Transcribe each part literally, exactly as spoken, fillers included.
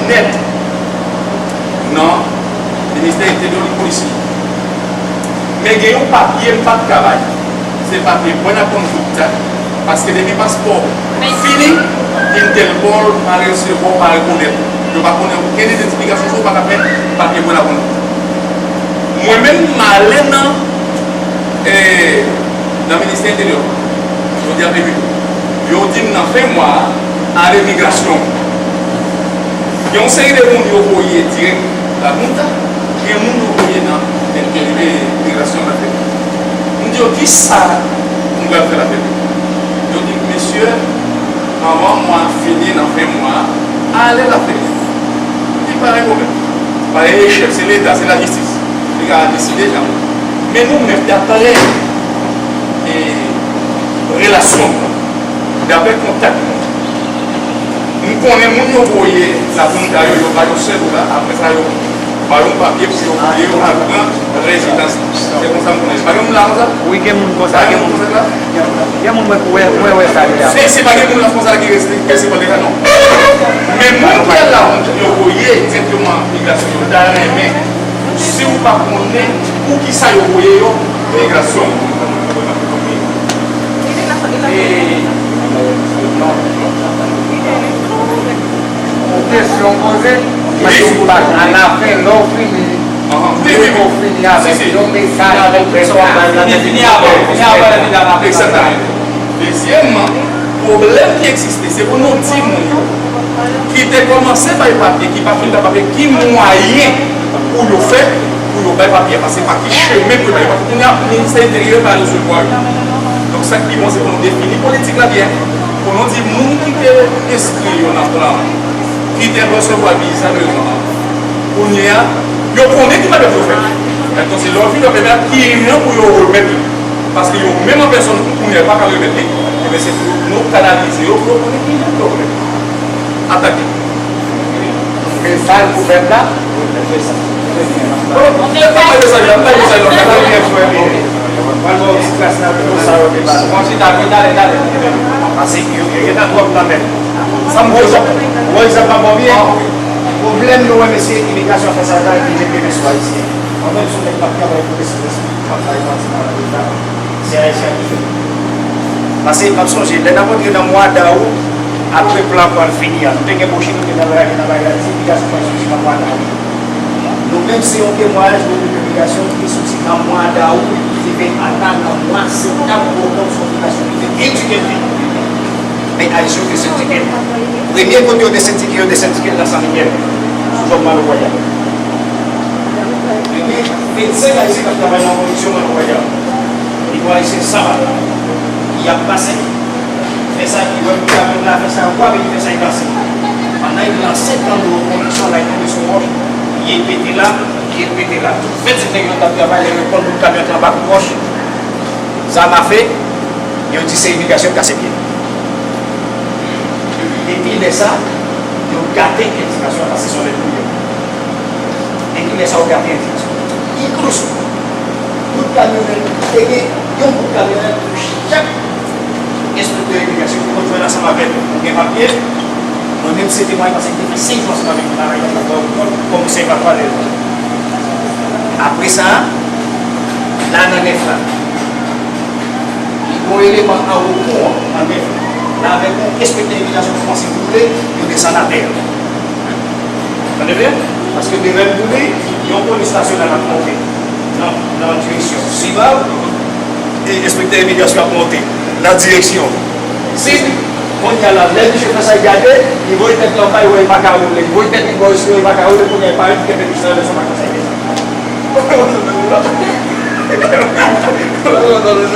Nèt nan Ministè Enteryè, li polisye. Men gen yon papye m pa t ka bay. Se papye buena conducta, paske depi paspò w fini, Interpol pa resevwa w, pa rekonèt ou. Yo pa konnen okenn idantifikasyon sou ou, pa ka fè papye buena conducta. Mwen menm, m ale nan, eh, nan Ministè Enteryè. Yo di apre wi. Yo di m nan fen mwa a, ale migrasyon. Gen yon seri de moun yo voye dirèk la Junta, gen moun yo voye nan enteryè, migrasyon la fè. M di yo, kisa m pral fè la fè? Yo di m, mesye, anvan mwa a fini, nan fen mwa a, ale la fè. M di, pa gen pwoblèm. Pa gen chèf, se Leta, se lajistis. Li ka deside jan. Men nou menm, daprè, e, relasyon nou, daprè kontak nou, m konnen moun yo voye la Junta yo, yo ba yo sèl dola, apre sa yo ba yo yon papye pou yo voye yo al pran rezidans. Se konsa m konnen. Pa gen moun la konsa? Wi, gen moun konsa, gen moun. Gen moun mwen wè, mwen wè sa deja. Se, se pa gen moun la konsa ki reste, ke se pa Leta non. Men moun ki al la Junta yo voye egzakteman migrasyon yo ta renmen. Si w pa konnen poukisa yo voye yo, migrasyon. E, non. Yon kesyon poze, men yo pa alafen, lè w fini, lè w fini avèk yon mesaj pou pèp la. Li fini avan, fini avan, lè fini avan. Egzakteman. Dezyèmman, pwoblèm ki egziste, se pou nou di moun yo ki te kòmanse bay papye, ki pa fin bay papye, ki mwayen pou yo fè, pou yo bay papye, paske pa ki chemen pou yo bay papye. Kounye a, Ministè Enteryè pa resevwa yo. Donk, sa k pi bon, se pou nou defini politik la byen, pou nou di moun ki te enskri yo nan plan, ki te resevwa viza de jan, kounye a, yo konnen ki papye pou yo fè. Entonse, lè yo fin fè papye a, ki jan pou yo remèt li. Paske yo menm an pèsòn, kounye a, yo pa ka remèt li. Ebyen, se pou nou kanalize yo, pou yo konnen ki jan pou yo remèt li. Atake. Mesaj pou pèp la. Bon, m te bay mesaj la, m bay mesaj la. Pral ba w ti klas la pou sa yo te pale. Bon, chita, wi, talè, talè. Pase yo, yo, yo nan twòp nan men. Sa m wè, sa, wè, sa pa bon byen. Pwoblèm nou wè, mesye, imigrasyon fè sa, la, ki mete men sou Ayisyen. Mwen menm, sou nèg k ap travay pou Lespri, k ap bay manti nan leta. Se Ayisyen ki fè. Pase, m ap sonje, lè n ap antre nan mwa dawou, apre plan pral fini an, nou te gen bwochi, nou te nan lage nan bagay la, di imigrasyon pral soti nan mwa dawou. Nou menm, se yon temwayaj pou imigrasyon ki te soti nan mwa dawou, ki te fè ata nan mwa septanm pou otan sou imigrasyon ki te endike l. Men Ayisyen yo te sendike l. Premye kote yo te sendike, yo te sendike l nan San Migyèl, sou zòn Malo Wayal. Epi, vennsenk Ayisyen k ap travay nan pwodiksyon Malo Wayal. Li wè Ayisyen sa ki ap pase. Fè sa ki wè kamyon la, fè sa yo kwape, li fè sa li pase. Pandan li lanse kanno pwodiksyon la, li tonbe sou wòch, li pete la, li pete la. Tout vennsenk nèg yo t ap travay, lè yo konn bout kamyon te anba kou wòch. Zam afe, yo di se imigrasyon k kase pye l. Depi lè sa, yo gate endikasyon an, paske se yon lèt pou yo. Depi lè sa, yo gate endikasyon an. Inkluso, bout kamyonèt, te gen yon bout kamyonèt pou chak enspektè imigrasyon ki konn jwenn ansanm avè l. Ou gen papye, mwen menm se temwayaj, paske m te fè senk jou ansanm avèk li nan lari a, kòm kòm kòm obsèvatwa lè. Apre sa, la nan nèf la. Li gon eleman an wopon an nèf. La avèk yon enspektè imigrasyon kòmanse boule, yo desann atè. Tande byen? Paske de rèd pou li, yon polis nasyonal ap monte nan, nan direksyon Sibav, e enspektè imigrasyon ap monte nan direksyon Sid. Kounye a la, lè misye fè sa, li gade, li voye tèt li anba, li wè li pa ka woule. Li voye tèt li bò isit, li pa ka woule, kounye a, li pa menm ki kenbe misye nan leson, pa konn sa ki fè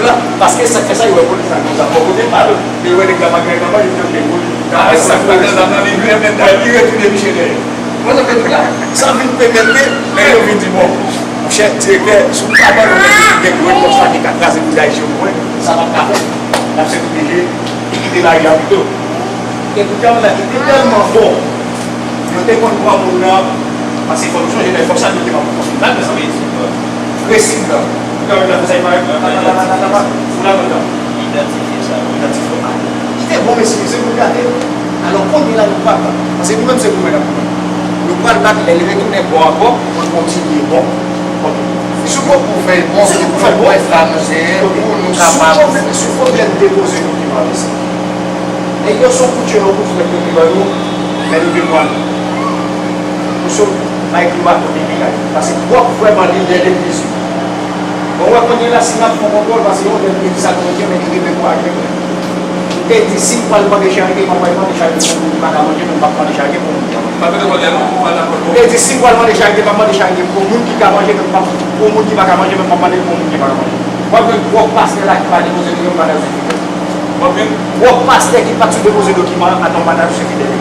sa. Paske sa k fè sa, yo wè polis la konsa. Bò kote pa l, yo wè nèg la pa gen anba, yo di, "Ok, polis." Sa k pa gen zam nan li, li retounen miche dèyè. Mwen, sa fè tout la. Sa vin pèmèt ke nèg yo vin di, "Bon, monchè, direktè, si w pa ban nou nèg ki gen gwo pòs la, ki ka kraze bouda ijo pou mwen, sa p ap ka fèt." N ap sot oblije, li kite lari a pito. E pou tèlman, li te tèlman bon. Yo te konn pran moun nan, paske fò nou sonje, lè fòk sa nou te pa konn konn bat, mezanmi. Resin nan. Ou ka wè nan fè sa, li parèt, tap, tap, tap, tap, tap, tap, ou la kontan. Idantifye sa. Idantifye. Li te bon, mesye, se pou gate. Alò, kounye la, nou pa pran. Paske nou menm, se goumen n ap goumen. Nou pral bat lè l retounen bò a bò pou l kontinye bon. Si w poko fè l bon, si w poko fè l bon, fè l bon, pou nou kapab. Sou pwoblèm depoze dokiman isit, nèg yo se yon kout je, yon kout frèt yo te ban nou, men nou te pran li. Pou sot bay klou a kote li la. Paske pwòp vrèman lidè legliz yo. Bon, wè kounye la, si n ap fè yon kontwòl, paske yon lè m te di sa Bondye, men li rive kou ak mwen. M te di, si m pral mande charite, m ap pral mande charite pou moun ki pa ka manje, men m p ap mande charite pou moun ki ka manje. Pa mete kote non, ou pa dakò non. M te di, si m pral mande charite, m ap mande charite pou moun ki ka manje, men m p ap, pou moun ki pa ka manje, men m p ap mande pou moun ki pa ka manje. W ap jwenn gwòg pastè la ki pa depoze dokiman, m pa nan zye fidèl. W ap jwenn gwòg pastè ki pa t sou depoze dokiman, atò m pa nan zye fidèl.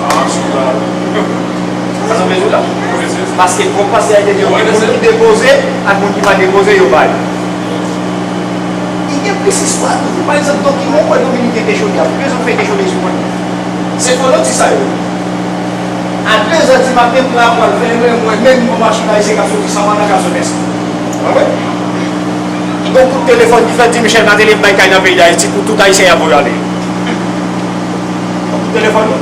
Ah, sou la. Sa sanble jou la. Paske gwòg pastè a te di, ok, moun ki depoze ak moun ki pa depoze, yo bay. Li gen plis istwa toujou. Pa egzanp, dokiman w wè Dominiken te chode a, pou ki rezon w fè te chode sou kont li? Se fò noti sa yo. A de zè di maten, plan ap pral fè, men mwen menm, yon machin ayisyen k ap soti Samana k ap sot Enst. Pa vre? Gon kout telefòn ki fèt, di Michel Martelly ap bay kay nan peyi Dayiti pou tout ayisyen y ap voye ale. Yon kout telefòn, wi.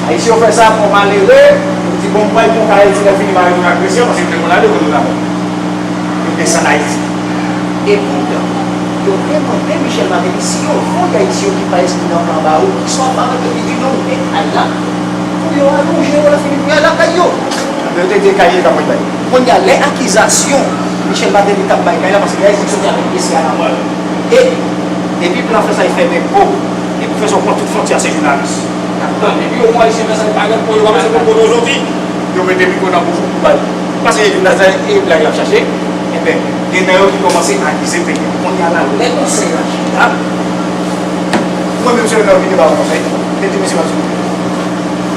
Ayisyen yo fè sa, pran malere, yo di, bon, m pral pran kay Ayiti, lè fini, m a retounen ak mesye, paske m te konn ale, konn nou la. Yo desann Ayiti. Epoutan, yo te mande Michel Martelly si yo voye Ayisyen yo ki pa enskri nan plan ba yo, ki swa pa rantre, li di non, men al la. Pou yo alonje yo, lè fini, pou yo al lakay yo. Men yo te di kay yo t ap bay. Kounye a, lè akizasyon Michel Martelly t ap bay kay la, paske Ayisyen soti avèk mesye a nan men l. E, depi plan fè sa, li fèmen po. E pwofesè pran tout fwontyè, se jounalis. N ap tann. Depi yo wè Ayisyen fè sa, li pa gen po, yo pa bezwen konn kote yo soti. Yo mete mikwo nan bouch ou pou bay. Paske e jounalis la, e blag y ap chache. Enben, gen nan yo ki kòmanse akize peyi a. Kounye a la, lè konsèy la chita, mwen menm se lè m vini ba yo konsèy. Te di mesye Mathieu,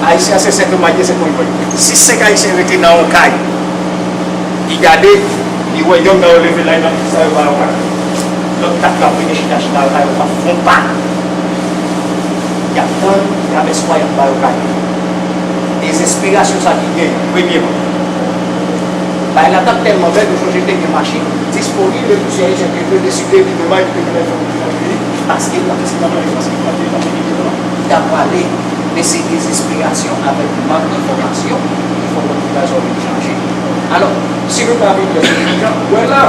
Ayisyen an se sèt mwaye, sèt mwaye. Si senk Ayisyen rete nan yon kay, li gade, li wè yonn nan yo leve la, li nan sa yo ba yo kay. Lòt kat la ap vini chita, chita, yo pa fè yon pa. Y ap tann, y ap espwa y ap ba yo kay. Dezespirasyon sa ki gen, premyèman. Bagay la t ap tèlman bèl, yo chonje te gen machin disponib, e pou si Ayisyen te vle deside li menm, li te vle fè yon ti nan peyi, paske l ap deside nan peyi, paske l ap deside nan peyi, li ta prale. Men se dezespirasyon avèk mank enfòmasyon ki fè w wè bagay sa yo vin chanje. Alò, si nou ta vin fè se dirijan, wè la,